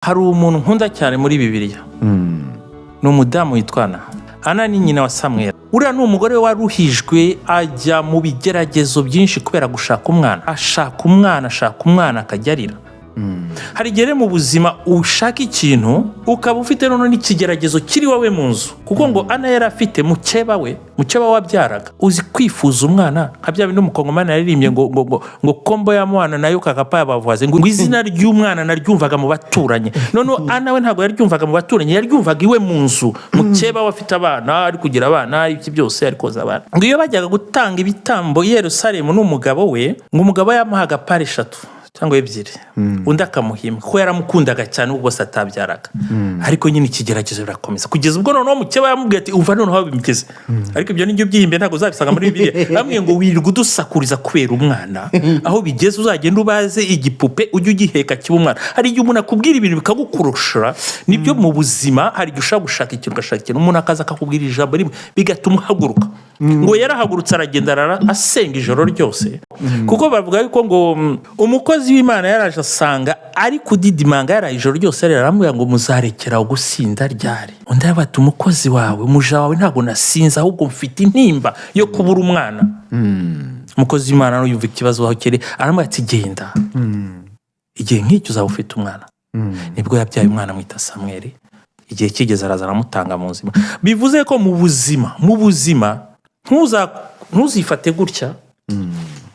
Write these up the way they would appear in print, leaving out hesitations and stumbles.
Hari umuntu nkunda cyane muri Bibiliya, ni umudamu witwa Ana. Ana ni nyina wa Samweli. Uriya ni umugore waruhijwe, ajya mu bigeragezo byinshi kubera gushaka umwana. Ashaka umwana, ashaka umwana, akajya arira. Hari igihe rero mu buzima ushaka ikintu, ukaba ufite noneho n'ikigeragezo kiri wowe mu nzu, kuko ngo Ana yari afite mukeba we, mukeba wabyaraga. Uzi kwifuza umwana nka bya bindi umukongomani yaririmbye ngo "Kombo ya mwana nayo kakapa yabavuze", ngo izina ry'umwana naryumvaga mu baturanyi. Noneho Ana we ntabwo yaryumvaga mu baturanyi, yaryumvaga iwe mu nzu. Mukeba we afite abana, ari kugira abana, ibiki byose, ari koza abana. Ngo iyo bajyaga gutanga ibitambo i Yerusalemu n'umugabo we, ngo umugabo yamuhaga part eshatu cyangwa ebyiri, undi akamuhima, kuko yaramukundaga cyane ubwo bose atabyaraga. Ariko nyine ikigeragezo birakomeza, kugeza ubwo noneho mukeba yamubwiye ati: "Umva noneho aho bimugeze." Ariko ibyo nibyo byihimbe, ntabwo uzabisanga muri Bibiliya. Bamwe ngo: "Wirirwa udusakuriza kubera umwana, aho bigeze uzagenda ubaze igipupe ujye ugiheka kiba umwana." Hari igihe umuntu akubwira ibintu bikagukurushura. Nibyo, mu buzima hari igihe ushobora gushaka ikintu, ugashaka ikintu, umuntu akaza akakubwira ijambo rimwe bigatuma uhaguruka. Ngo yarahagurutse, aragenda, arara asenga ijoro ryose, kuko bavuga yuko ngo umukozi w'Imana yaraje asanga ari kudidimanga, yaraye ijoro ryose arara. Aramubwira ngo: "Muzarekera gusinda ryari?" Undi aravuga ati: "Umukozi wawe, umuja wawe, ntabwo nasinze, ahubwo mfite intimba yo kubura umwana." Umukozi w'Imana nawe yumva ikibazo aho kiri, aramubwira ati: "Genda, igihe nk'icyo uzaba ufite umwana." Nibwo yabyaye umwana, amwita Samweri. Igihe kigeze araza aramutanga mu buzima. Bivuze ko mu buzima ntuzifate gutya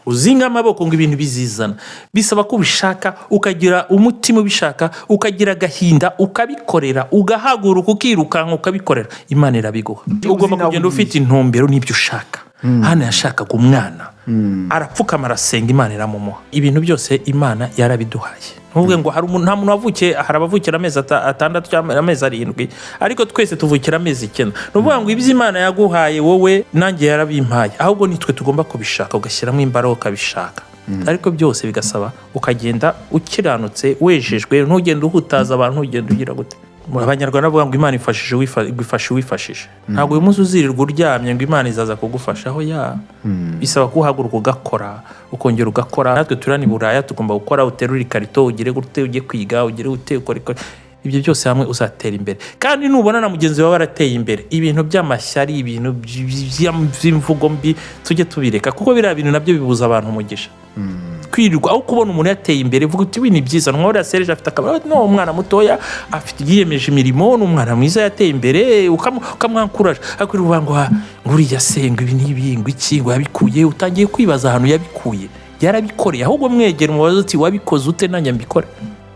uzinga amaboko ngo ibintu bizizana. Bisaba ko ubishaka, ukagira umutima ubishaka, ukagira agahinda, ukabikorera, ugahaguruka, ukirukanka, ukabikorera, Imana irabiguha. Ugomba nawe kugenda ufite intumbero n'ibyo ushaka. Hano yashakaga umwana, arapfukama, arasenga, Imana iramumuha. Ibintu byose Imana yarabiduhaye. Ntuvuge ngo hari umuntu, nta muntu wavukiye. Hari abavukira amezi 6 cyangwa amezi 7, ariko twese tuvukira amezi 9. Ni ukuvuga ngo ibyo Imana yaguhaye wowe, nanjye yarabimpaye, ahubwo nitwe tugomba kubishaka, ugashyiramo imbaraga ukabishaka. Ariko byose bigasaba ukagenda ukiranutse, wejejwe, ntugende uhutaza abantu, ntugende ugira gute. Abanyarwanda bavuga ngo Imana ifashije igufasha uwifashije. Ntabwo uyu munsi uzirirwa uryamye ngo Imana izaza kugufasha aho ya. Bisaba ko uhaguruka ugakora, ukongera ugakora. Natwe turi i Buraya, tugomba gukora. Uterure ikarito, ugire gute, ujye kwiga, ugire ute, ukore ukore. Ibyo byose hamwe uzatera imbere. Kandi nubona na mugenzi wawe arateye imbere, ibintu by'amashyari, ibintu by'imvugo mbi, tujye tubireka, kuko biriya bintu nabyo bibuza abantu umugisha. Kwirirwa aho kubona umuntu yateye imbere, vuga uti: "Ibi ni byiza." Nk'uriya Serge afite akabari, no umwana mutoya afite, yiyemeje imirimo, ni umwana mwiza, yateye imbere, ukamwankuraje. Ariko uvuga ngo: "Ah, ngo uriya se, ngo ibi n'ibi, ngo iki, ngo yabikuye." Utangiye kwibaza ahantu yabikuye. Yarabikoreye. Ahubwo mwegera umubaze uti: "Wabikoze ute? Nanjye mbikore."